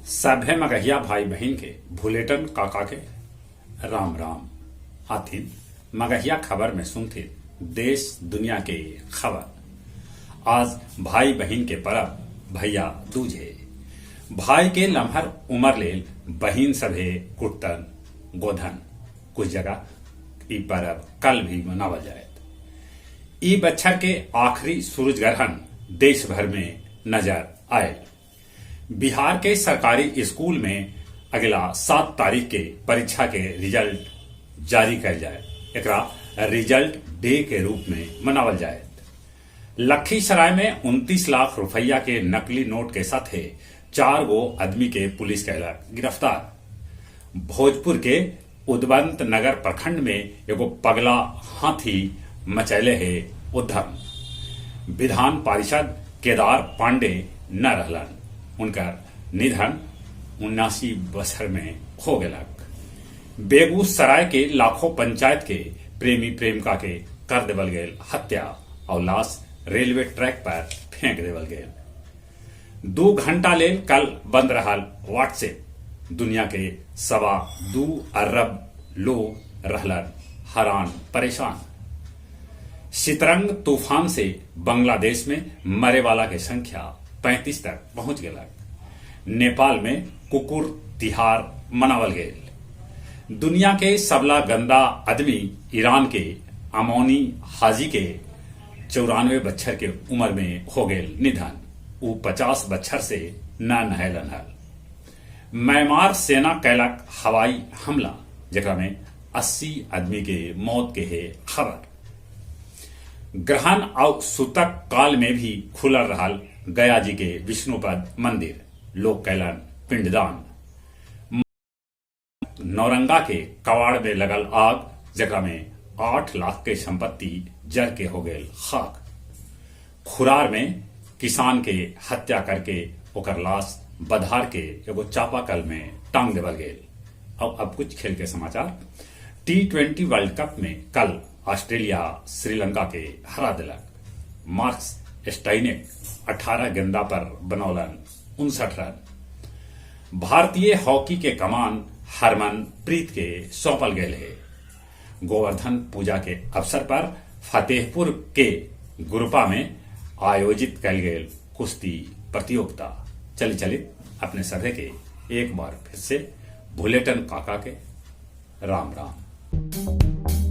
सभे मगहिया भाई बहिन के भुलेटन काका के राम राम। आथिन मगहिया खबर में सुनथिन देश दुनिया के खबर। आज भाई बहिन के परब भैया दूज हे। भाई के लम्हर उमर लेल बहिन सभे कुटतन गोधन। कुछ जगह ई परब कल भी मनावल जायत। ई बच्छर के आखिरी सूरज ग्रहण देश भर में नजर आयल। बिहार के सरकारी स्कूल में अगला 7 तारीख के परीक्षा के रिजल्ट जारी कयल जाए। एकरा रिजल्ट डे के रूप में मनावल जाए। लखीसराय में 29 लाख रुपया के नकली नोट के साथे 4 गो आदमी के पुलिस कैलक गिरफ्तार। भोजपुर के उदवंत नगर प्रखंड में एगो पगला हाथी मचैले हे उद्धम। विधान पारिषद केदार पांडे न रहलन, उनकर निधन 79 बछर में हो गेलक। बेगूसराय के लाखों पंचायत के प्रेमी प्रेमिका के कर देवल गेल हत्या और लाश रेलवे ट्रैक पर फेंक देवल गेल। 2 घंटा लेल कल बंद रहल व्हाट्सएप। दुनिया के 2.25 अरब लोग रहलन हैरान परेशान। सितरंग तूफान से बांग्लादेश में मरे वाला के संख्या 35 तक पहुंच गेलक। नेपाल में कुकुर तिहार मनावल गेल। दुनिया के सबला गंदा आदमी ईरान के अमोनी हाजी के 94 बच्छर के उम्र में हो गेल निधन। ऊ 50 बच्छर से न नहलन हल। म्यांमार सेना कैलक हवाई हमला, जेकरा में 80 आदमी के मौत के है खबर। ग्रहण और सूतक काल में भी खुलल रहल गया जी के विष्णुपद मंदिर, लोग कैलन पिंडदान। नौरंगा के कवाड़ में लगल आग, जेकरा में 8 लाख के संपत्ति जर के हो गेल खाक। खुरार में किसान के हत्या करके ओकर लाश बधार के एगो चापाकल में टांग देवल गेल। और अब कुछ खेल के समाचार। T20 world cup में कल ऑस्ट्रेलिया श्रीलंका के हरा दिलक। मार्क्स स्टाइनिक 18 गेंदा पर बनौलन 59 रन। भारतीय हॉकी के कमान हरमनप्रीत के सौंपल गए है। गोवर्धन पूजा के अवसर पर फतेहपुर के गुरपा में आयोजित कयल गेल कुश्ती प्रतियोगिता। चली चली अपने सभे के एक बार फिर से भुलेटन काका के राम राम।